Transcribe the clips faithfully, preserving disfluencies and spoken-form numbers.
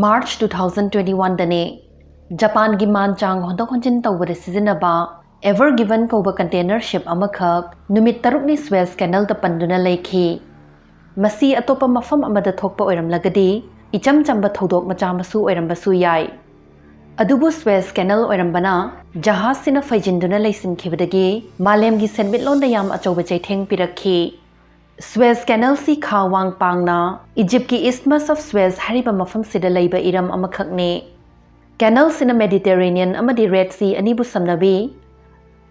March two thousand twenty-one ꯗꯅꯦ ꯖꯄꯥꯟꯒꯤ ꯃꯥꯟ ꯆꯥꯡ ꯍꯣꯟꯗꯣꯛ ꯍꯣꯟꯖꯤꯟ ꯇꯧꯕꯗ ꯁꯤꯖꯤꯟꯅꯕ Ever Given ꯀꯧꯕ container ship ꯑꯃꯈꯛ ꯅꯨꯃꯤꯠ ꯇꯔꯨꯛꯅꯤ Suez Canalꯗ ꯄꯟꯗꯨꯅ ꯂꯩꯈꯤ꯫ ꯃꯁꯤ ꯑꯇꯣꯞꯄ ꯃꯐꯝ ꯑꯃꯗ ꯊꯣꯛꯄ ꯑꯣꯏꯔꯝꯂꯒꯗꯤ ꯏꯆꯝ ꯆꯝꯕ ꯊꯧꯗꯣꯛ ꯃꯆꯥ ꯃꯁꯨ ꯑꯣꯏꯔꯝꯕꯁꯨ ꯌꯥꯏ꯫ ꯑꯗꯨꯕꯨ Suez Canal ꯑꯣꯏꯔꯝꯕꯅ ꯖꯍꯥꯖꯁꯤꯅ ꯐꯩꯖꯤꯟꯗꯨꯅ ꯂꯩꯁꯤꯟꯈꯤꯕꯗꯒꯤ ꯃꯥꯂꯦꯝꯒꯤ ꯁꯦꯟꯃꯤꯠꯂꯣꯟꯗ ꯌꯥꯝ ꯑꯆꯧꯕ ꯆꯩꯊꯦꯡ ꯄꯤꯔꯛꯈꯤ꯫ Suez Canalꯁꯤ ꯈꯥ ꯋꯥꯡ ꯄꯥꯡꯅ ꯏꯖꯤꯞꯀꯤ Isthmus of Suez ꯍꯥꯏꯔꯤꯕ ꯃꯐꯝꯁꯤꯗ ꯂꯩꯕ ꯏꯔꯝ ꯑꯃꯈꯛꯅꯤ꯫ Canalꯁꯤꯅ Mediterranean ꯑꯃꯗꯤ Red Sea ꯑꯅꯤꯕꯨ ꯁꯝꯅꯕꯤ,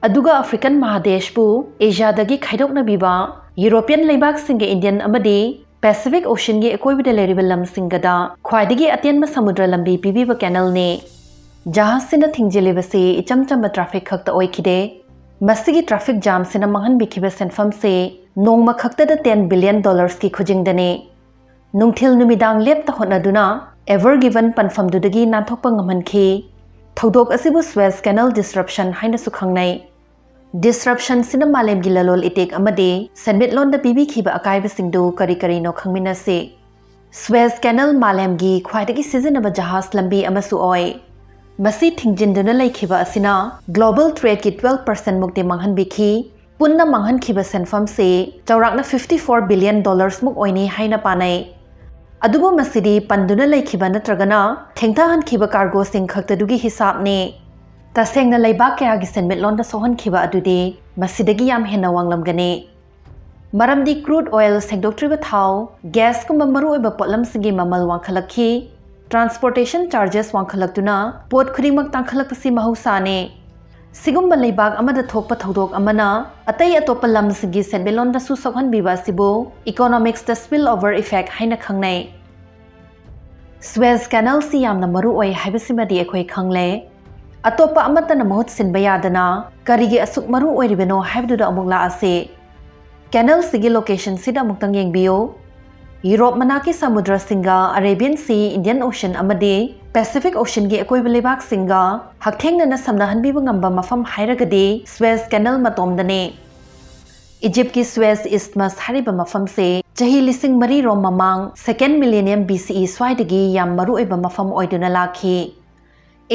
ꯑꯗꯨꯒ African ꯃꯍꯥꯗꯦꯁꯄꯨ ꯑꯦꯁꯤꯌꯥꯗꯒꯤ ꯈꯥꯏꯗꯣꯛꯅꯕꯤꯕ ꯌꯨꯔꯣꯄꯤꯌꯟ ꯂꯩꯕꯥꯛꯁꯤꯡꯒ Indian ꯑꯃꯗꯤ Pacific Oceanꯒꯤ ꯑꯀꯣꯏꯕꯗ ꯂꯩꯔꯤꯕ ꯂꯝꯁꯤꯡꯒꯗ ꯈ꯭ꯋꯥꯏꯗꯒꯤ ꯑꯇꯦꯟꯕ ꯁꯃꯨꯗ꯭ꯔ ꯂꯝꯕꯤ ꯄꯤꯕꯤꯕ canalꯅꯤ꯫ ꯖꯍꯥꯖꯁꯤꯅ ꯊꯤꯡꯖꯤꯜꯂꯤꯕꯁꯤ ꯏꯆꯝ ꯆꯝꯕ traffic ꯈꯛꯇ ꯑꯣꯏꯈꯤꯗꯦ꯫ ꯃꯁꯤꯒꯤ traffic jamꯁꯤꯅ ꯃꯥꯡꯍꯟꯕꯤꯈꯤꯕ ꯁꯦꯟꯐꯝꯁꯤ ꯅꯣꯡꯃ ꯈꯛꯇꯗ ten billion dollarsꯀꯤ ꯈꯨꯖꯤꯡꯗꯅꯤ꯫ ꯅꯨꯡꯊꯤꯜ ꯅꯨꯃꯤꯗꯥꯡ ꯂꯦꯞꯇ ꯍꯣꯠꯅꯗꯨꯅ Ever Given ꯄꯟꯐꯝꯗꯨꯗꯒꯤ ꯅꯥꯟꯊꯣꯛꯄ ꯉꯝꯍꯟꯈꯤ꯫ ꯊꯧꯗꯣꯛ ꯑꯁꯤꯕꯨ Suez Canal Disruption ꯍꯥꯏꯅꯁꯨ ꯈꯪꯅꯩ꯫ Disruptionꯁꯤꯅ ꯃꯥꯂꯦꯝꯒꯤ ꯂꯂꯣꯟ ꯏꯇꯤꯛ ꯑꯃꯗꯤ ꯁꯦꯟꯃꯤꯠꯂꯣꯟꯗ ꯄꯤꯕꯤꯈꯤꯕ ꯑꯀꯥꯏꯕꯁꯤꯡꯗꯨ ꯀꯔꯤ ꯀꯔꯤꯅꯣ ꯈꯪꯃꯤꯟꯅꯁꯤ꯫ Suez Canal ꯃꯥꯂꯦꯝꯒꯤ ꯈ꯭ꯋꯥꯏꯗꯒꯤ ꯁꯤꯖꯤꯟꯅꯕ ꯖꯍꯥꯖ ꯂꯝꯕꯤ ꯑꯃꯁꯨ ꯑꯣꯏ꯫ ꯃꯁꯤ ꯊꯤꯡꯖꯤꯟꯗꯨꯅ ꯂꯩꯈꯤꯕ ꯑꯁꯤꯅ global tradeꯀꯤ twelve percent ꯃꯨꯛꯇꯤ ꯃꯥꯡꯍꯟꯕꯤꯈꯤ꯫ ꯄꯨꯟꯅ ꯃꯥꯡꯍꯟꯈꯤꯕ ꯁꯦꯟꯐꯝꯁꯤ ꯆꯥꯎꯔꯥꯛꯅ fifty four billion dollarsꯃꯨꯛ ꯑꯣꯏꯅꯤ ꯍꯥꯏꯅ ꯄꯥꯅꯩ꯫ ꯑꯗꯨꯕꯨ ꯃꯁꯤꯗꯤ ꯄꯟꯗꯨꯅ ꯂꯩꯈꯤꯕ ꯅꯠꯇ꯭ꯔꯒꯅ ꯊꯦꯡꯊꯍꯟꯈꯤꯕ cargoꯁꯤꯡ ꯈꯛꯇꯗꯨꯒꯤ ꯍꯤꯁꯥꯞꯅꯤ꯫ ꯇꯁꯦꯡꯅ ꯂꯩꯕꯥꯛ ꯀꯌꯥꯒꯤ ꯁꯦꯟꯃꯤꯠꯂꯣꯟꯗ ꯁꯣꯛꯍꯟꯈꯤꯕ ꯑꯗꯨꯗꯤ ꯃꯁꯤꯗꯒꯤ ꯌꯥꯝ ꯍꯦꯟꯅ ꯋꯥꯡꯂꯝꯒꯅꯤ꯫ ꯃꯔꯝꯗꯤ crude oil, ꯁꯦꯡꯗꯣꯛꯇ꯭ꯔꯤꯕ ꯊꯥꯎ, gasꯀꯨꯝꯕ ꯃꯔꯨꯑꯣꯏꯕ ꯄꯣꯠꯂꯝꯁꯤꯡꯒꯤ ꯃꯃꯜ ꯋꯥꯡꯈꯠꯂꯛꯈꯤ꯫ Transportation charges ꯋꯥꯡꯈꯠꯂꯛꯇꯨꯅ ꯄꯣꯠ ꯈꯨꯗꯤꯡꯃꯛ ꯇꯥꯡꯈꯠꯂꯛꯄꯁꯤ ꯃꯍꯧꯁꯥꯅꯤ꯫ ꯁꯤꯒꯨꯝꯕ ꯂꯩꯕꯥꯛ ꯑꯃꯗ ꯊꯣꯛꯄ ꯊꯧꯗꯣꯛ ꯑꯃꯅ ꯑꯇꯩ ꯑꯇꯣꯞꯄ ꯂꯝꯁꯤꯡꯒꯤ ꯁꯦꯟꯃꯤꯠꯂꯣꯟꯗꯁꯨ ꯁꯣꯛꯍꯟꯕꯤꯕ ꯑꯁꯤꯕꯨ economicsꯇ spillover effect ꯍꯥꯏꯅ ꯈꯪꯅꯩ꯫ Suez Canalꯁꯤ ꯌꯥꯝꯅ ꯃꯔꯨ ꯑꯣꯏ ꯍꯥꯏꯕꯁꯤꯃꯗꯤ ꯑꯩꯈꯣꯏ ꯈꯪꯂꯦ꯫ ꯑꯇꯣꯞꯄ ꯑꯃꯠꯇꯅ ꯃꯍꯨꯠ ꯁꯤꯟꯕ ꯌꯥꯗꯅ ꯀꯔꯤꯒꯤ ꯑꯁꯨꯛ ꯃꯔꯨ ꯑꯣꯏꯔꯤꯕꯅꯣ ꯍꯥꯏꯕꯗꯨꯗ ꯑꯃꯨꯛ ꯂꯥꯛꯑꯁꯤ꯫ Canalꯁꯤꯒꯤ locationꯁꯤꯗ ꯑꯃꯨꯛꯇꯪ ꯌꯦꯡꯕꯤꯌꯨ꯫ Europe ꯃꯅꯥꯛꯀꯤ ꯁꯃꯨꯗ꯭ꯔꯁꯤꯡꯒ Arabian Sea, Indian Ocean ꯑꯃꯗꯤ Pacific Oceanꯒꯤ ꯑꯀꯣꯏꯕ ꯂꯩꯕꯥꯛꯁꯤꯡꯒ ꯍꯛꯊꯦꯡꯅꯅ ꯁꯝꯅꯍꯟꯕꯤꯕ ꯉꯝꯕ ꯃꯐꯝ ꯍꯥꯏꯔꯒꯗꯤ Suez Canal ꯃꯇꯣꯝꯗꯅꯤ꯫ ꯏꯖꯤꯞꯀꯤ ꯁ꯭ꯋꯦꯁ ꯏꯁꯃꯁ ꯍꯥꯏꯔꯤꯕ ꯃꯐꯝꯁꯦ ꯆꯍꯤ ꯂꯤꯁꯤꯡ ꯃꯔꯤ ꯔꯣꯝ ꯃꯃꯥꯡ second millennium B C E ꯁ꯭ꯋꯥꯏꯗꯒꯤ ꯌꯥꯝ ꯃꯔꯨꯑꯣꯏꯕ ꯃꯐꯝ ꯑꯣꯏꯗꯨꯅ ꯂꯥꯛꯈꯤ꯫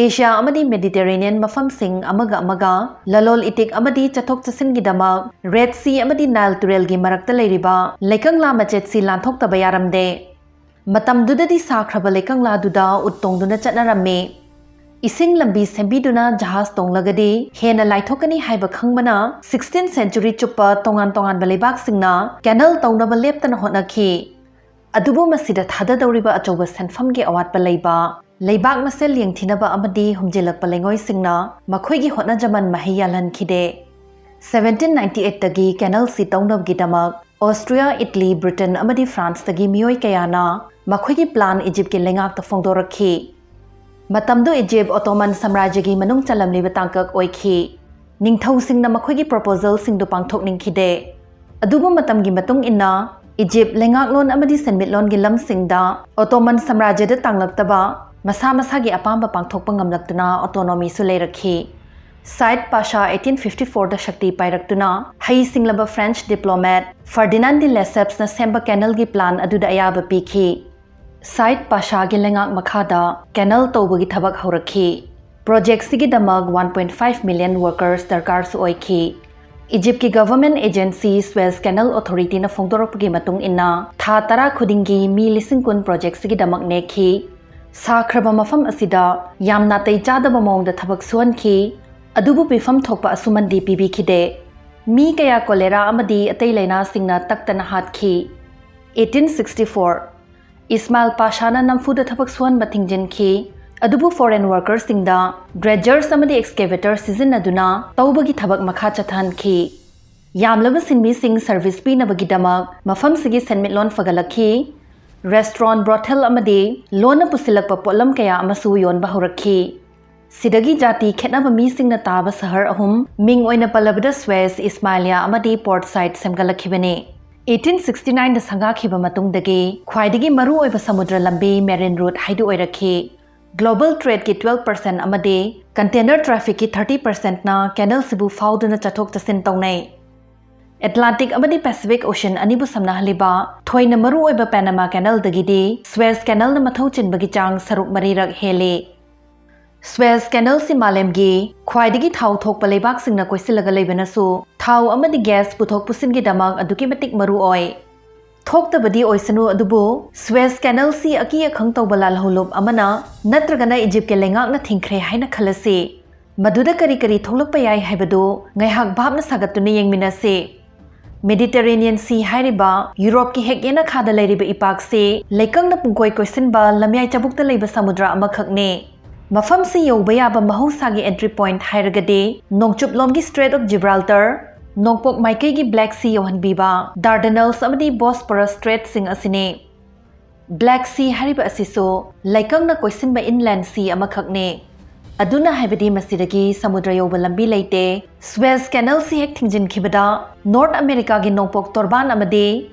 ꯑꯦꯁꯤꯌꯥ ꯑꯃꯗꯤ ꯃꯦꯗꯤꯇꯦꯔꯦꯅꯤꯌꯟ ꯃꯐꯝꯁꯤꯡ ꯑꯃꯒ ꯑꯃꯒ ꯂꯂꯣꯜ ꯏꯇꯤꯛ ꯑꯃꯗꯤ ꯆꯠꯊꯣꯛ ꯆꯠꯁꯤꯟꯒꯤꯗꯃꯛ ꯔꯦꯗ ꯁꯤ ꯑꯃꯗꯤ ꯅꯥꯏꯜ ꯇꯨꯔꯦꯜꯒꯤ ꯃꯔꯛꯇ ꯂꯩꯔꯤꯕ ꯂꯩꯀꯪꯂꯥ ꯃꯆꯦꯠꯁꯤ ꯂꯥꯟꯊꯣꯛꯇꯕ ꯌꯥꯔꯝꯗꯦ꯫ ꯃꯇꯝꯗꯨꯗꯗꯤ ꯁꯥꯈ꯭ꯔꯕ ꯂꯩꯀꯪꯂꯥꯗꯨꯗ ꯎꯠ ꯇꯣꯡꯗꯨꯅ ꯆꯠꯅꯔꯝꯃꯤ꯫ ꯏꯁꯤꯡ ꯂꯝꯕꯤ ꯁꯦꯝꯕꯤꯗꯨꯅ ꯖꯍꯥꯖ ꯇꯣꯡꯂꯒꯗꯤ ꯍꯦꯟꯅ ꯂꯥꯏꯊꯣꯛꯀꯅꯤ ꯍꯥꯏꯕ ꯈꯪꯕꯅ sixteenth century ꯆꯨꯞꯄ ꯇꯣꯉꯥꯟ ꯇꯣꯉꯥꯟꯕ ꯂꯩꯕꯥꯛꯁꯤꯡꯅ ꯀꯦꯅꯦꯜ ꯇꯧꯅꯕ ꯂꯦꯞꯇꯅ ꯍꯣꯠꯅꯈꯤ꯫ ꯑꯗꯨꯕꯨ ꯃꯁꯤꯗ ꯊꯥꯗꯗꯧꯔꯤꯕ ꯑꯆꯧꯕ ꯁꯦꯟꯐꯝꯒꯤ ꯑꯋꯥꯠꯄ ꯂꯩꯕ, ꯂꯩꯕꯥꯛ ꯃꯁꯦꯜ ꯌꯦꯡꯊꯤꯅꯕ ꯑꯃꯗꯤ ꯍꯨꯝꯖꯤꯜꯂꯛꯄ ꯂꯩꯉꯣꯏꯁꯤꯡꯅ ꯃꯈꯣꯏꯒꯤ ꯍꯣꯠꯅꯖꯃꯟ ꯃꯍꯩ ꯌꯥꯜꯍꯟꯈꯤꯗꯦ꯫ Seventeen ninety eight ꯇꯒꯤ ꯀꯦꯅꯦꯜꯁꯤ ꯇꯧꯅꯕꯒꯤꯗꯃꯛ ꯑꯣꯁꯇ꯭ꯔꯤꯌꯥ, ꯏꯠꯂꯤ, ꯕ꯭ꯔꯤꯇꯦꯟ ꯑꯃꯗꯤ ꯐ꯭ꯔꯥꯟꯁꯇꯒꯤ ꯃꯤꯑꯣꯏ ꯀꯌꯥꯅ ꯃꯈꯣꯏꯒꯤ ꯄ꯭ꯂꯥꯟ ꯏꯖꯤꯞꯀꯤ ꯂꯩꯉꯥꯛꯇ ꯐꯣꯡꯗꯣꯔꯛꯈꯤ꯫ ꯃꯇꯝꯗꯨ ꯏꯖꯤꯞ ꯑꯣꯇꯣꯃꯟ ꯁꯥꯝꯔꯥꯖ꯭ꯌꯒꯤ ꯃꯅꯨꯡ ꯆꯜꯂꯝꯂꯤꯕ ꯇꯥꯡꯀꯛ ꯑꯣꯏꯈꯤ꯫ ꯅꯤꯡꯊꯧꯁꯤꯡꯅ ꯃꯈꯣꯏꯒꯤ ꯄ꯭ꯔꯣꯄꯣꯖꯦꯜꯁꯤꯡꯗꯨ ꯄꯥꯡꯊꯣꯛꯅꯤꯡꯈꯤꯗꯦ꯫ ꯑꯗꯨꯕꯨ ꯃꯇꯝꯒꯤ ꯃꯇꯨꯡ ꯏꯟꯅ ꯏꯖꯤꯞ ꯂꯩꯉꯥꯛꯂꯣꯟ ꯑꯃꯗꯤ ꯁꯦꯟꯃꯤꯠꯂꯣꯟꯒꯤ ꯂꯝꯁꯤꯡꯗ ꯑꯣꯇꯣꯃꯟ ꯁꯥꯝꯔꯥꯖ꯭ꯌꯗ ꯇꯥꯡꯂꯛꯇꯕ ꯃꯁꯥ ꯃꯁꯥꯒꯤ ꯑꯄꯥꯝꯕ ꯄꯥꯡꯊꯣꯛꯄ ꯉꯝꯂꯛꯇꯨꯅ ꯑꯣꯇꯣꯅꯣꯃꯤꯁꯨ ꯂꯩꯔꯛꯈꯤ꯫ ꯁꯥꯏꯗ ꯄꯥꯁꯥ eighteen fifty four ꯗ ꯁꯛꯇꯤ ꯄꯥꯏꯔꯛꯇꯨꯅ ꯍꯩ ꯁꯤꯡꯂꯕ ꯐ꯭ꯔꯦꯟꯆ ꯗꯤꯄ꯭ꯂꯣꯃꯦꯠ ꯐꯔꯗꯤꯅꯥꯟ ꯗꯤ ꯂꯦꯁꯦꯞꯁꯅ ꯁꯦꯝꯕ ꯀꯦꯅꯦꯜꯒꯤ ꯄ꯭ꯂꯥꯟ ꯑꯗꯨꯗ ꯑꯌꯥꯕ ꯄꯤꯈꯤ꯫ ꯁꯥꯏꯗ ꯄꯥꯁꯥꯒꯤ ꯂꯩꯉꯥꯛ ꯃꯈꯥꯗ ꯀꯦꯅꯦꯜ ꯇꯧꯕꯒꯤ ꯊꯕꯛ ꯍꯧꯔꯛꯈꯤ꯫ ꯄ꯭ꯔꯣꯖꯦꯛꯁꯤꯒꯤꯗꯃꯛ one point five million workers ꯗꯔꯀꯥꯔꯁꯨ ꯑꯣꯏꯈꯤ꯫ ꯏꯖꯤꯞꯀꯤ ꯒꯚꯔꯟꯃꯦꯟ ꯑꯦꯖꯦꯟꯁꯤ ꯁ꯭ꯋꯦꯁ ꯀꯦꯅꯦꯜ ꯑꯣꯊꯣꯔꯤꯇꯤꯅ ꯐꯣꯡꯗꯣꯔꯛꯄꯒꯤ ꯃꯇꯨꯡ ꯏꯟꯅ ꯊꯥ ꯇꯔꯥ ꯈꯨꯗꯤꯡꯒꯤ ꯃꯤ ꯂꯤꯁꯤꯡ ꯀꯨꯟ ꯄ꯭ꯔꯣꯖꯦꯛꯁꯤꯒꯤꯗꯃꯛ ꯅꯦꯛꯈꯤ꯫ ꯁꯥꯈ꯭ꯔꯕ ꯃꯐꯝ ꯑꯁꯤꯗ ꯌꯥꯝ ꯅꯥꯇꯩ ꯆꯥꯗꯕ ꯃꯑꯣꯡꯗ ꯊꯕꯛ ꯁꯨꯍꯟꯈꯤ, ꯑꯗꯨꯕꯨ ꯄꯤꯐꯝ ꯊꯣꯛꯄ ꯑꯁꯨꯃꯟꯗꯤ ꯄꯤꯕꯤꯈꯤꯗꯦ꯫ ꯃꯤ ꯀꯌꯥ ꯀꯣꯂꯦꯔꯥ ꯑꯃꯗꯤ ꯑꯇꯩ ꯂꯥꯏꯅꯥꯁꯤꯡꯅ ꯇꯛꯇꯅ ꯍꯥꯠꯈꯤ꯫ Eighteen sixty four, ꯏꯁꯃꯥꯏꯜ ꯄꯥꯁꯥꯅ ꯅꯝꯐꯨꯗ ꯊꯕꯛ ꯁꯨꯍꯟꯕ ꯊꯤꯡꯖꯤꯟꯈꯤ, ꯑꯗꯨꯕꯨ ꯐꯣꯔꯦꯟ ꯋꯥꯔꯀꯔꯁꯤꯡꯗ ꯗ꯭ꯔꯦꯖꯔꯁ ꯑꯃꯗꯤ ꯑꯦꯛꯁꯀꯦꯚꯦꯇꯔ ꯁꯤꯖꯤꯟꯅꯗꯨꯅ ꯇꯧꯕꯒꯤ ꯊꯕꯛ ꯃꯈꯥ ꯆꯠꯊꯍꯟꯈꯤ꯫ ꯌꯥꯝꯂꯕ ꯁꯤꯟꯃꯤꯁꯤꯡ ꯁꯔꯚꯤꯁ ꯄꯤꯅꯕꯒꯤꯗꯃꯛ ꯃꯐꯝꯁꯤꯒꯤ ꯁꯦꯟꯃꯤꯠꯂꯣꯟ ꯐꯒꯠꯂꯛꯈꯤ꯫ ꯔꯦꯁꯇ꯭ꯔꯣꯟ, ꯕ꯭ꯔꯣꯊꯦꯜ ꯑꯃꯗꯤ ꯂꯣꯟꯅ ꯄꯨꯁꯤꯜꯂꯛꯄ ꯄꯣꯠꯂꯝ ꯀꯌꯥ ꯑꯃꯁꯨ ꯌꯣꯟꯕ ꯍꯧꯔꯛꯈꯤ꯫ ꯁꯤꯗꯒꯤ ꯖꯥꯇꯤ ꯈꯦꯠꯅꯕ ꯃꯤꯁꯤꯡꯅ ꯇꯥꯕ ꯁꯍꯔ ꯑꯍꯨꯝ, ꯃꯤꯡ ꯑꯣꯏꯅ ꯄꯜꯂꯕꯗ ꯁ꯭ꯋꯦꯁ, ꯏꯁꯃꯥꯏꯂꯤꯌꯥ ꯑꯃꯗꯤ ꯄꯣꯔꯠ ꯁꯥꯏꯗ ꯁꯦꯝꯒꯠꯂꯛꯈꯤꯕꯅꯤ꯫ Eighteen sixty nine ꯗ ꯁꯪꯒꯥꯈꯤꯕ ꯃꯇꯨꯡꯗꯒꯤ ꯈ꯭ꯋꯥꯏꯗꯒꯤ ꯃꯔꯨꯑꯣꯏꯕ ꯁꯃꯨꯗ꯭ꯔ ꯂꯝꯕꯤ ꯃꯦꯔꯤꯟ ꯔꯨꯠ ꯍꯥꯏꯗꯨ ꯑꯣꯏꯔꯛꯈꯤ꯫ ꯒ꯭ꯂꯣꯕꯜ ꯇ꯭ꯔꯦꯗꯀꯤ twelve percent ꯑꯃꯗꯤ ꯀꯟꯇꯦꯅꯔ ꯇ꯭ꯔꯥꯐꯤꯛꯀꯤ thirty percent ꯅ ꯀꯦꯅꯦꯜꯁꯤꯕꯨ ꯐꯥꯎꯗꯨꯅ ꯆꯠꯊꯣꯛ ꯆꯠꯁꯤꯟ ꯇꯧꯅꯩ꯫ ꯑꯦꯠꯂꯥꯟꯇꯤꯛ ꯑꯃꯗꯤ ꯄꯦꯁꯤꯐꯤꯛ ꯑꯣꯁꯤꯟ ꯑꯅꯤꯕꯨ ꯁꯝꯅꯍꯜꯂꯤꯕ ꯊꯣꯏꯅ ꯃꯔꯨ ꯑꯣꯏꯕ ꯄꯦꯅꯥꯃꯥ ꯀꯦꯅꯦꯜꯗꯒꯤꯗꯤ ꯁ꯭ꯋꯦꯁ ꯀꯦꯅꯦꯜꯅ ꯃꯊꯧ ꯆꯤꯟꯕꯒꯤ ꯆꯥꯡ ꯁꯔꯨꯛ ꯃꯔꯤꯔꯛ ꯍꯦꯜꯂꯤ꯫ ꯁ꯭ꯋꯦꯁ ꯀꯦꯅꯦꯜꯁꯤ ꯃꯥꯂꯦꯝꯒꯤ ꯈ꯭ꯋꯥꯏꯗꯒꯤ ꯊꯥꯎ ꯊꯣꯛꯄ ꯂꯩꯕꯥꯛꯁꯤꯡꯅ ꯀꯣꯏꯁꯤꯜꯂꯒ ꯂꯩꯕꯅꯁꯨ ꯊꯥꯎ ꯑꯃꯗꯤ ꯒ꯭ꯌꯥꯁ ꯄꯨꯊꯣꯛ ꯄꯨꯁꯤꯟꯒꯤꯗꯃꯛ ꯑꯗꯨꯛꯀꯤ ꯃꯇꯤꯛ ꯃꯔꯨ ꯑꯣꯏ꯫ ꯊꯣꯛꯇꯕꯗꯤ ꯑꯣꯏꯁꯅꯨ, ꯑꯗꯨꯕꯨ ꯁ꯭ꯋꯦꯁ ꯀꯦꯅꯦꯜꯁꯤ ꯑꯀꯤ ꯑꯈꯪ ꯇꯧꯕ ꯂꯥꯜꯍꯧꯂꯨꯞ ꯑꯃꯅ ꯅꯠꯇ꯭ꯔꯒꯅ ꯏꯖꯤꯞꯀꯤ ꯂꯩꯉꯥꯛꯅ ꯊꯤꯡꯈ꯭ꯔꯦ ꯍꯥꯏꯅ ꯈꯜꯂꯁꯤ꯫ ꯃꯗꯨꯗ ꯀꯔꯤ ꯀꯔꯤ ꯊꯣꯛꯂꯛꯄ ꯌꯥꯏ ꯍꯥꯏꯕꯗꯨ ꯉꯥꯏꯍꯥꯛ ꯚꯥꯞꯅ ꯁꯥꯒꯠꯇꯨꯅ ꯌꯦꯡꯃꯤꯟꯅꯁꯤ꯫ ꯃꯦꯗꯤꯇꯔꯦꯅꯤꯌꯟ ꯁꯤ ꯍꯥꯏꯔꯤꯕ ꯌꯨꯔꯣꯞꯀꯤ ꯍꯦꯛ ꯌꯦꯅꯈꯥꯗ ꯂꯩꯔꯤꯕ ꯏꯄꯥꯛꯁꯤ ꯂꯩꯀꯪꯅ ꯄꯨꯡꯀꯣꯏ ꯀꯣꯏꯁꯤꯟꯕ ꯂꯝꯌꯥꯏ ꯆꯕꯨꯛꯇ ꯂꯩꯕ ꯁꯃꯨꯗ꯭ꯔ ꯑꯃꯈꯛꯅꯤ꯫ ꯃꯐꯝꯁꯤ ꯌꯧꯕ ꯌꯥꯕ ꯃꯍꯧꯁꯥꯒꯤ ꯑꯦꯟꯇ꯭ꯔꯤ ꯄꯣꯏꯟꯠ ꯍꯥꯏꯔꯒꯗꯤ ꯅꯣꯡꯆꯨꯞꯂꯣꯝꯒꯤ ꯁ꯭ꯇ꯭ꯔꯦꯠ ꯑꯣꯐ ꯖꯤꯕ꯭ꯔꯥꯜꯇꯔ, ꯅꯣꯡꯄꯣꯛ ꯃꯥꯏꯀꯩꯒꯤ ꯕ꯭ꯂꯦꯛ ꯁꯤ ꯌꯧꯍꯟꯕꯤꯕ ꯗꯥꯔꯗꯅꯦꯜꯁ ꯑꯃꯗꯤ ꯕꯣꯁꯄꯣꯔꯁ ꯁ꯭ꯇ꯭ꯔꯦꯠꯁꯤꯡ ꯑꯁꯤꯅꯤ꯫ ꯕ꯭ꯂꯦꯛ ꯁꯤ ꯍꯥꯏꯔꯤꯕ ꯑꯁꯤꯁꯨ ꯂꯩꯀꯪꯅ ꯀꯣꯏꯁꯤꯟꯕ ꯏꯟꯂꯦꯟ ꯁꯤ ꯑꯃꯈꯛꯅꯤ꯫ ꯑꯗꯨꯅ ꯍꯥꯏꯕꯗꯤ ꯃꯁꯤꯗꯒꯤ ꯁꯃꯨꯗ꯭ꯔ ꯌꯧꯕ ꯂꯝꯕꯤ ꯂꯩꯇꯦ꯫ ꯁ꯭ꯋꯦꯁ ꯀꯦꯅꯦꯜꯁꯤ ꯍꯦꯛ ꯊꯤꯡꯖꯤꯟꯈꯤꯕꯗ ꯅꯣꯔꯠ ꯑꯃꯦꯔꯤꯀꯥꯒꯤ ꯅꯣꯡꯄꯣꯛ ꯇꯣꯔꯕꯥꯟ ꯑꯃꯗꯤ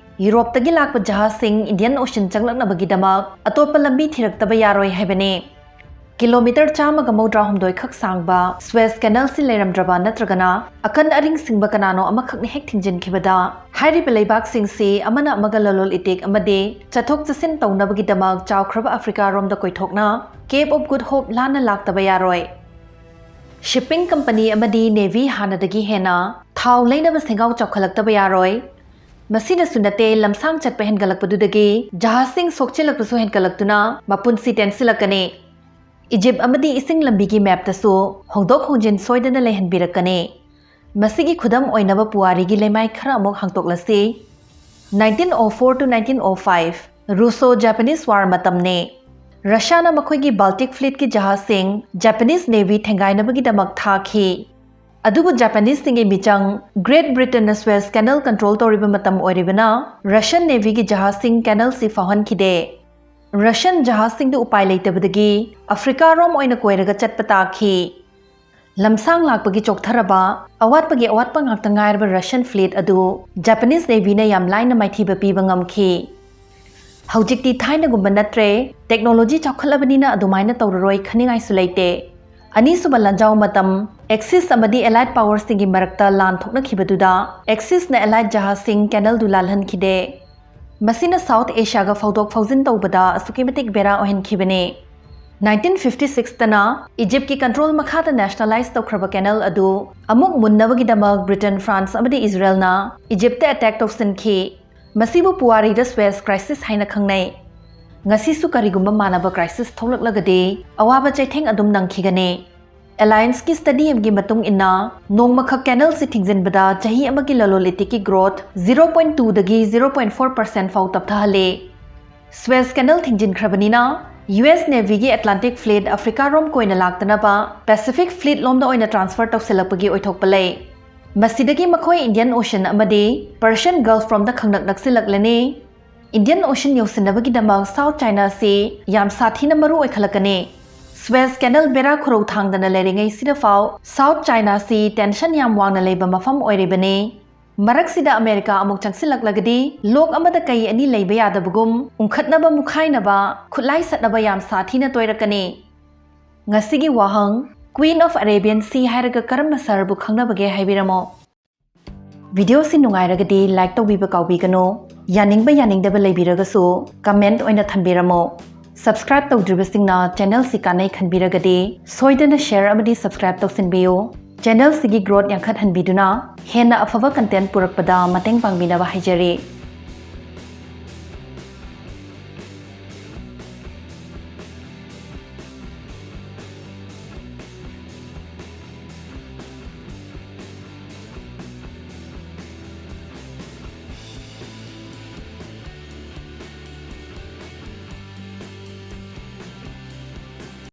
ꯌꯨꯔꯣꯞꯇꯒꯤ ꯂꯥꯛꯄ ꯖꯍꯥꯖꯁꯤꯡ ꯏꯟꯗꯤꯌꯟ ꯑꯣꯁꯤꯟ ꯆꯪꯂꯛꯅꯕꯒꯤꯗꯃꯛ ꯑꯇꯣꯞꯄ ꯂꯝꯕꯤ ꯊꯤꯔꯛꯇꯕ ꯌꯥꯔꯣꯏ ꯍꯥꯏꯕꯅꯤ꯫ ꯀꯤꯂꯣꯃꯤꯇꯔ ꯆꯥꯝꯃꯒ ꯃꯧꯗ꯭ꯔꯥ ꯍꯨꯝꯗꯣꯏ ꯈꯛ ꯁꯥꯡꯕ ꯁ꯭ꯋꯦꯁ ꯀꯦꯅꯦꯜꯁꯤ ꯂꯩꯔꯝꯗ꯭ꯔꯕ ꯅꯠꯇ꯭ꯔꯒꯅ ꯑꯀꯟ ꯑꯔꯤꯡ ꯁꯤꯡꯕ ꯀꯅꯥꯅꯣ ꯑꯃꯈꯛꯅ ꯍꯦꯛ ꯊꯤꯡꯖꯤꯟꯈꯤꯕꯗ ꯍꯥꯏꯔꯤꯕ ꯂꯩꯕꯥꯛꯁꯤꯡꯁꯤ ꯑꯃꯅ ꯑꯃꯒ ꯂꯂꯣꯜ ꯏꯇꯤꯛ ꯑꯃꯗꯤ ꯆꯠꯊꯣꯛ ꯆꯠꯁꯤꯟ ꯇꯧꯅꯕꯒꯤꯗꯃꯛ ꯆꯥꯎꯈ꯭ꯔꯕ ꯑꯐ꯭ꯔꯤꯀꯥꯔꯣꯝꯗ ꯀꯣꯏꯊꯣꯛꯅ ꯀꯦꯞ ꯑꯣꯐ ꯒꯨꯗ ꯍꯣꯞ ꯂꯥꯟꯅ ꯂꯥꯛꯇꯕ ꯌꯥꯔꯣꯏ꯫ ꯁꯤꯞꯄꯤꯡ ꯀꯝꯄꯅꯤ ꯑꯃꯗꯤ ꯅꯦꯚꯤ ꯍꯥꯟꯅꯗꯒꯤ ꯍꯦꯟꯅ ꯊꯥꯎ ꯂꯩꯅꯕ ꯁꯦꯡꯒꯥꯎ ꯆꯥꯎꯈꯠꯂꯛꯇꯕ ꯌꯥꯔꯣꯏ꯫ ꯃꯁꯤꯗꯁꯨ ꯅꯠꯇꯦ, ꯂꯝꯁꯥꯡ ꯆꯠꯄ ꯍꯦꯟꯒꯠꯂꯛꯄꯗꯨꯗꯒꯤ ꯖꯍꯥꯖꯁꯤꯡ ꯁꯣꯛꯆꯤꯜꯂꯛꯄꯁꯨ ꯍꯦꯟꯒꯠꯂꯛꯇꯨꯅ ꯃꯄꯨꯟꯁꯤ ꯇꯦꯟꯁꯤꯜꯂꯛꯀꯅꯤ꯫ ꯏꯖꯤꯞ ꯑꯃꯗꯤ ꯏꯁꯤꯡ ꯂꯝꯕꯤꯒꯤ ꯃꯦꯞꯇꯁꯨ ꯍꯣꯡꯗꯣꯛ ꯍꯣꯡꯖꯤꯟ ꯁꯣꯏꯗꯅ ꯂꯩꯍꯟꯕꯤꯔꯛꯀꯅꯤ꯫ ꯃꯁꯤꯒꯤ ꯈꯨꯗꯝ ꯑꯣꯏꯅꯕ ꯄꯨꯋꯥꯔꯤꯒꯤ ꯂꯩꯃꯥꯏ ꯈꯔ ꯑꯃꯨꯛ ꯍꯥꯡꯗꯣꯛꯂꯁꯤ꯫ Nineteen oh four to nineteen oh five, ꯔꯨꯁꯣ ꯖꯄꯥꯅꯤꯁ ꯋꯥꯔ ꯃꯇꯝꯅꯤ꯫ ꯔꯁꯤꯌꯥꯅ ꯃꯈꯣꯏꯒꯤ ꯕꯥꯜꯇꯤꯛ ꯐ꯭ꯂꯤꯠꯀꯤ ꯖꯍꯥꯖꯁꯤꯡ ꯖꯄꯥꯅꯤꯁ ꯅꯦꯚꯤ ꯊꯦꯡꯒꯥꯏꯅꯕꯒꯤꯗꯃꯛ ꯊꯥꯈꯤ꯫ ꯑꯗꯨꯕꯨ ꯖꯄꯥꯅꯤꯁꯁꯤꯡꯒꯤ ꯃꯤꯆꯪ ꯒ꯭ꯔꯦꯠ ꯕ꯭ꯔꯤꯇꯟꯅ ꯁ꯭ꯋꯦꯁ ꯀꯦꯅꯦꯜ ꯀꯟꯇ꯭ꯔꯣꯜ ꯇꯧꯔꯤꯕ ꯃꯇꯝ ꯑꯣꯏꯔꯤꯕꯅ ꯔꯁꯤꯌꯟ ꯅꯦꯚꯤꯒꯤ ꯖꯍꯥꯖꯁꯤꯡ ꯀꯦꯅꯦꯜꯁꯤ ꯐꯥꯎꯍꯟꯈꯤꯗꯦ꯫ ꯔꯁꯤꯌꯟ ꯖꯍꯥꯖꯁꯤꯡꯗꯨ ꯎꯄꯥꯏ ꯂꯩꯇꯕꯗꯒꯤ ꯑꯐ꯭ꯔꯤꯀꯥꯔꯣꯝ ꯑꯣꯏꯅ ꯀꯣꯏꯔꯒ ꯆꯠꯄ ꯇꯥꯈꯤ꯫ ꯂꯝꯁꯥꯡ ꯂꯥꯛꯄꯒꯤ ꯆꯣꯛꯊꯔꯕ, ꯑꯋꯥꯠꯄꯒꯤ ꯑꯋꯥꯠꯄ ꯉꯥꯛꯇ ꯉꯥꯏꯔꯕ ꯔꯁꯤꯌꯟ ꯐ꯭ꯂꯤꯠ ꯑꯗꯨ ꯖꯄꯥꯅꯤꯁ ꯅꯦꯚꯤꯅ ꯌꯥꯝ ꯂꯥꯏꯅ ꯃꯥꯏꯊꯤꯕ ꯄꯤꯕ ꯉꯝꯈꯤ꯫ ꯍꯧꯖꯤꯛꯇꯤ ꯊꯥꯏꯅꯒꯨꯝꯕ ꯅꯠꯇ꯭ꯔꯦ, ꯇꯦꯛꯅꯣꯂꯣꯖꯤ ꯆꯥꯎꯈꯠꯂꯕꯅꯤꯅ ꯑꯗꯨꯃꯥꯏꯅ ꯇꯧꯔꯔꯣꯏ ꯈꯟꯅꯤꯡꯉꯥꯏꯁꯨ ꯂꯩꯇꯦ꯫ ꯑꯅꯤꯁꯨꯕ ꯂꯥꯟꯖꯥꯎ ꯃꯇꯝ, Axis ꯑꯃꯗꯤ Allied Powersꯁꯤꯡꯒꯤ ꯃꯔꯛꯇ ꯂꯥꯟ ꯊꯣꯛꯅꯈꯤꯕꯗꯨꯗ Axisꯅ Allied ꯖꯍꯥꯖꯁꯤꯡ Channelꯗꯨ ꯂꯥꯜꯍꯟꯈꯤꯗꯦ꯫ ꯃꯁꯤꯅ South Asiaꯒ ꯐꯥꯎꯗꯣꯛ ꯐꯥꯎꯖꯤꯟ ꯇꯧꯕꯗ ꯑꯁꯨꯛꯀꯤ ꯃꯇꯤꯛ ꯕꯦꯔꯥ ꯑꯣꯏꯍꯟꯈꯤꯕꯅꯤ꯫ Nineteen fifty sixꯇꯅ Egyptꯀꯤ control ꯃꯈꯥꯗ nationalize ꯇꯧꯈ꯭ꯔꯕ Channel ꯑꯗꯨ ꯑꯃꯨꯛ ꯃꯨꯟꯅꯕꯒꯤꯗꯃꯛ Britain, France ꯑꯃꯗꯤ Israelꯅ Egyptꯇ attack ꯇꯧꯁꯤꯟꯈꯤ꯫ ꯃꯁꯤꯕꯨ ꯄꯨꯋꯥꯔꯤꯗ Suez Crisis ꯍꯥꯏꯅ ꯈꯪꯅꯩ꯫ ꯉꯁꯤꯁꯨ ꯀꯔꯤꯒꯨꯝꯕ ꯃꯥꯟꯅꯕ crisis ꯊꯣꯛꯂꯛꯂꯒꯗꯤ ꯑꯋꯥꯕ ꯆꯩꯊꯦꯡ ꯑꯗꯨꯝ ꯅꯪꯈꯤꯒꯅꯤ꯫ Allianceꯀꯤ study ꯑꯃꯒꯤ ꯃꯇꯨꯡ ꯏꯟꯅ, ꯅꯣꯡꯃꯈꯛ Channelꯁꯤ ꯊꯤꯡꯖꯤꯟꯕꯗ ꯆꯍꯤ ꯑꯃꯒꯤ ꯂꯂꯣꯟ ꯏꯇꯤꯛꯀꯤ growth zero point twoꯗꯒꯤ zero point four percent ꯐꯥꯎ ꯇꯞꯊꯍꯜꯂꯤ꯫ Suez Canal ꯊꯤꯡꯖꯤꯟꯈ꯭ꯔꯕꯅꯤꯅ, U S Navyꯒꯤ Atlantic Fleet Africaꯔꯣꯝ ꯀꯣꯏꯅ ꯂꯥꯛꯇꯅꯕ Pacific Fleetꯂꯣꯝꯗ ꯑꯣꯏꯅ transfer ꯇꯧꯁꯤꯜꯂꯛꯄꯒꯤ ꯑꯣꯏꯊꯣꯛꯄ ꯂꯩ꯫ ꯃꯁꯤꯗꯒꯤ ꯃꯈꯣꯏ Indian Ocean ꯑꯃꯗꯤ Persian Gulfꯔꯣꯝꯗ ꯈꯪꯅꯛ ꯅꯛꯁꯤꯜꯂꯛꯂꯅꯤ꯫ Indian Ocean ꯌꯧꯁꯤꯟꯅꯕꯒꯤꯗꯃꯛ South China Sea ꯌꯥꯝ ꯁꯥꯊꯤꯅ ꯃꯔꯨ ꯑꯣꯏꯈꯠꯂꯛꯀꯅꯤ꯫ Suez Canal ꯕꯦꯔꯥ ꯈꯨꯔꯧ ꯊꯥꯡꯗꯅ ꯂꯩꯔꯤꯉꯩꯁꯤꯗꯐꯥꯎ South China Sea tension ꯌꯥꯝ ꯋꯥꯡꯅ ꯂꯩꯕ ꯃꯐꯝ ꯑꯣꯏꯔꯤꯕꯅꯤ꯫ ꯃꯔꯛꯁꯤꯗ ꯑꯃꯦꯔꯤꯀꯥ ꯑꯃꯨꯛ ꯆꯪꯁꯤꯜꯂꯛꯂꯒꯗꯤ ꯂꯣꯛ ꯑꯃꯗ ꯀꯩ ꯑꯅꯤ ꯂꯩꯕ ꯌꯥꯗꯕꯒꯨꯝ ꯎꯪꯈꯠꯅꯕ ꯃꯨꯈꯥꯏꯅꯕ ꯈꯨꯠꯂꯥꯏ ꯁꯠꯅꯕ ꯌꯥꯝ ꯁꯥꯊꯤꯅ ꯇꯣꯏꯔꯛꯀꯅꯤ꯫ ꯉꯁꯤꯒꯤ ꯋꯥꯍꯪ, Queen of Arabian Sea ꯍꯥꯏꯔꯒ ꯀꯔꯝꯕ ꯁꯍꯔꯕꯨ ꯈꯪꯅꯕꯒꯦ ꯍꯥꯏꯕꯤꯔꯝꯃꯣ꯫ Videoꯁꯤ ꯅꯨꯡꯉꯥꯏꯔꯒꯗꯤ like ꯇꯧꯕꯤꯕ ꯀꯥꯎꯕꯤꯒꯅꯨ꯫ ꯌꯥꯅꯤꯡꯕ ꯌꯥꯅꯤꯡꯗꯕ ꯂꯩꯕꯤꯔꯒꯁꯨ comment ꯑꯣꯏꯅ ꯊꯝꯕꯤꯔꯝꯃꯣ꯫ Subscribe ꯇꯧꯗ꯭ꯔꯤꯕꯁꯤꯡꯅ channelꯁꯤ ꯀꯥꯟꯅꯩ ꯈꯟꯕꯤꯔꯒꯗꯤ ꯁꯣꯏꯗꯅ share ꯑꯃꯗꯤ subscribe ꯇꯧꯁꯤꯟꯕꯤꯌꯨ꯫ Channelꯁꯤꯒꯤ growth ꯌꯥꯡꯈꯠꯍꯟꯕꯤꯗꯨꯅ ꯍꯦꯟꯅ ꯑꯐꯕ content ꯄꯨꯔꯛꯄꯗ ꯃꯇꯦꯡ ꯄꯥꯡꯕꯤꯅꯕ ꯍꯥꯏꯖꯔꯤ꯫